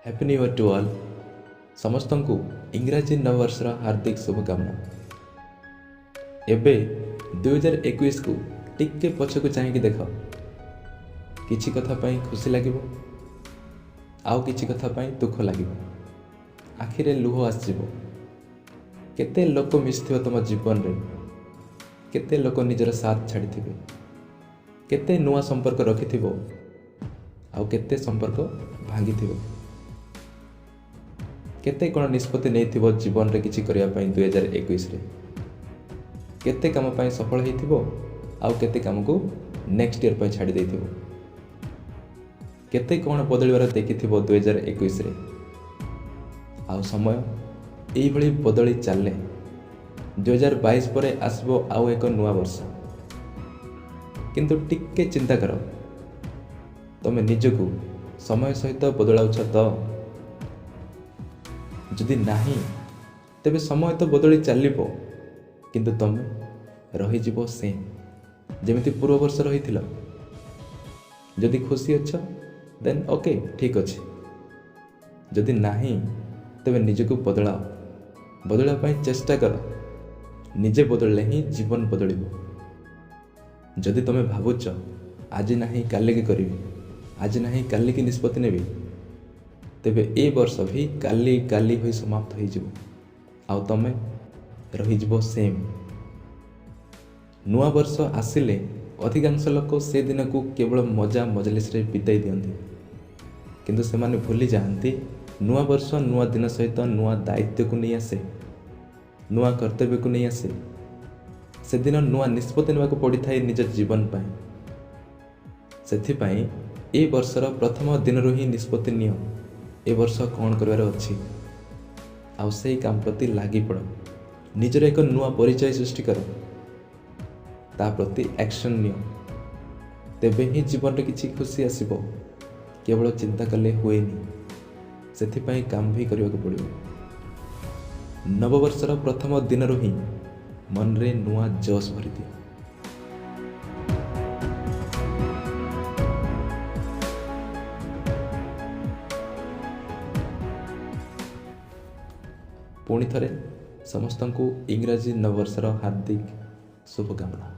Happy new year to all. ସମସ୍ତଙ୍କୁ ଇଂରାଜୀ ନବବର୍ଷର ହାର୍ଦ୍ଦିକ ଶୁଭକାମନା। ଏବେ 2021କୁ ଟିକେ ପଛକୁ ଚାହିଁକି ଦେଖ। କିଛି କଥା ପାଇଁ ଖୁସି ଲାଗିବ, ଆଉ କିଛି କଥା ପାଇଁ ଦୁଃଖ ଲାଗିବ, ଆଖିରେ ଲୁହ ଆସିଯିବ। କେତେ ଲୋକ ମିଶିଥିବ ତୁମ ଜୀବନରେ, କେତେ ଲୋକ ନିଜର ସାଥ ଛାଡ଼ିଥିବେ, କେତେ ନୂଆ ସମ୍ପର୍କ ରଖିଥିବ, ଆଉ କେତେ ସମ୍ପର୍କ ଭାଙ୍ଗିଥିବ, କେତେ କ'ଣ ନିଷ୍ପତ୍ତି ନେଇଥିବ ଜୀବନରେ କିଛି କରିବା ପାଇଁ 2021ରେ, କେତେ କାମ ପାଇଁ ସଫଳ ହେଇଥିବ, ଆଉ କେତେ କାମକୁ ନେକ୍ସଟ ଇୟର୍ ପାଇଁ ଛାଡ଼ି ଦେଇଥିବ, କେତେ କ'ଣ ବଦଳିବାର ଦେଖିଥିବ 2021ରେ। ଆଉ ସମୟ ଏଇଭଳି ବଦଳି ଚାଲେ। 2022 ପରେ ଆସିବ ଆଉ ଏକ ନୂଆ ବର୍ଷ। କିନ୍ତୁ ଟିକେ ଚିନ୍ତା କର, ତମେ ନିଜକୁ ସମୟ ସହିତ ବଦଳାଉଛ ତ? ଯଦି ନାହିଁ, ତେବେ ସମୟ ତ ବଦଳି ଚାଲିବ, କିନ୍ତୁ ତମେ ରହିଯିବ ସେମ୍, ଯେମିତି ପୂର୍ବ ବର୍ଷ ରହିଥିଲ। ଯଦି ଖୁସି ଅଛ, ଦେନ୍ ଓକେ, ଠିକ୍ ଅଛି। ଯଦି ନାହିଁ, ତେବେ ନିଜକୁ ବଦଳାଅ, ବଦଳିବା ପାଇଁ ଚେଷ୍ଟା କର। ନିଜେ ବଦଳିଲେ ହିଁ ଜୀବନ ବଦଳିବ। ଯଦି ତମେ ଭାବୁଛ ଆଜି ନାହିଁ କାଲିକି କରିବି, ଆଜି ନାହିଁ କାଲିକି ନିଷ୍ପତ୍ତି ନେବି, ତେବେ ଏ ବର୍ଷ ବି କାଲି କାଲି ହୋଇ ସମାପ୍ତ ହୋଇଯିବ, ଆଉ ତମେ ରହିଯିବ ସେମ୍। ନୂଆ ବର୍ଷ ଆସିଲେ ଅଧିକାଂଶ ଲୋକ ସେ ଦିନକୁ କେବଳ ମଜା ମଜଲିସରେ ବିତାଇ ଦିଅନ୍ତି, କିନ୍ତୁ ସେମାନେ ଭୁଲି ଯାଆନ୍ତି ନୂଆ ବର୍ଷ ନୂଆ ଦିନ ସହିତ ନୂଆ ଦାୟିତ୍ୱକୁ ନେଇ ଆସେ, ନୂଆ କର୍ତ୍ତବ୍ୟକୁ ନେଇ ଆସେ। ସେଦିନ ନୂଆ ନିଷ୍ପତ୍ତି ନେବାକୁ ପଡ଼ିଥାଏ ନିଜ ଜୀବନ ପାଇଁ। ସେଥିପାଇଁ ଏ ବର୍ଷର ପ୍ରଥମ ଦିନରୁ ହିଁ ନିଷ୍ପତ୍ତି ନିଅ ଏ ବର୍ଷ କ'ଣ କରିବାର ଅଛି, ଆଉ ସେଇ କାମ ପ୍ରତି ଲାଗିପଡ଼। ନିଜର ଏକ ନୂଆ ପରିଚୟ ସୃଷ୍ଟି କର, ତା ପ୍ରତି ଆକ୍ସନ୍ ନିଅ, ତେବେ ହିଁ ଜୀବନରେ କିଛି ଖୁସି ଆସିବ। କେବଳ ଚିନ୍ତା କଲେ ହୁଏନି, ସେଥିପାଇଁ କାମ ବି କରିବାକୁ ପଡ଼ିବ। ନବବର୍ଷର ପ୍ରଥମ ଦିନରୁ ହିଁ ମନରେ ନୂଆ ଜୋଶ ଭରିଦିଅ। ପୁଣି ଥରେ ସମସ୍ତଙ୍କୁ ଇଂରାଜୀ ନବବର୍ଷର ହାର୍ଦ୍ଦିକ ଶୁଭକାମନା।